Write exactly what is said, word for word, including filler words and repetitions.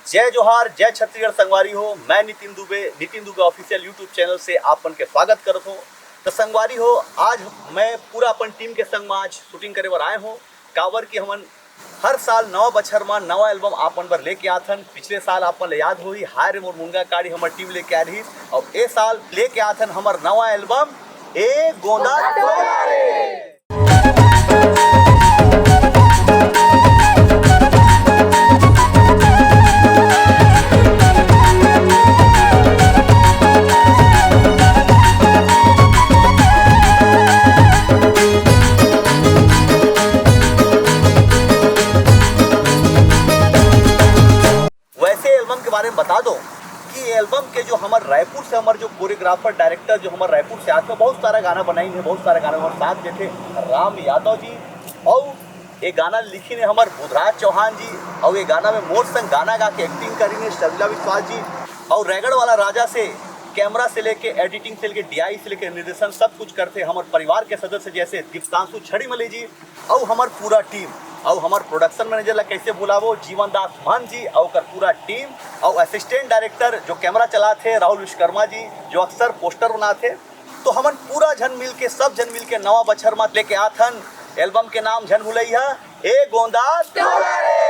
जय जोहार, जय छत्तीसगढ़ संगवारी हो। मैं Nitin Dubey, Nitin Dubey official YouTube channel से आप मन के स्वागत करत हो। तो संगवारी हो, आज मैं पूरा अपन टीम के संग में आज शूटिंग करे बर आए हो, काबर कि हमन हर साल नवा बछर मा नवा एल्बम आप मन बर लेके आथन। पिछले साल आप मन ले याद होही, हाय रे मोर मुनगा काड़ी हमर टीम लेके आ रही, और ए साल लेके आथन हमर नवा एल्बम ए गोंदा टोला रे। वैसे एल्बम के बारे में बता दो कि ये एल्बम के जो हमर रायपुर से हमर जो कोरियोग्राफर डायरेक्टर जो हमर रायपुर से आके बहुत सारा गाना बनाइन हे, बहुत सारा गाना हमर साथ देथे राम यादव जी, और ये गाना लिखिन हे हमर बुधराज चौहान जी, और ये गाना में मोर संग गाना गा के एक्टिंग करिन हे शर्मिला विश्वास जी, और रायगढ़ वाला राजा से कैमरा से लेके एडिटिंग से लेके डीआई से लेके निर्देशन सब कुछ करथे हमर परिवार के सदस्य जैसे दीप्तांशु छड़ीमली जी, अउ हमर पूरा टीम, अउ हमर प्रोडक्शन मैनेजर ला कैसे भुलाबो, जीवन दास महंत जी अउ ओकर पूरा टीम, अउ असिस्टेंट डायरेक्टर जो कैमरा चलाथे राहुल विश्वकर्मा जी, जो अक्सर पोस्टर बनाथे। तो हमन पूरा झन मिल के, सब झन मिल के नवा बछर मा लेके आथन एल्बम के नाम झन भुलैया ए गोंदा टोला रे।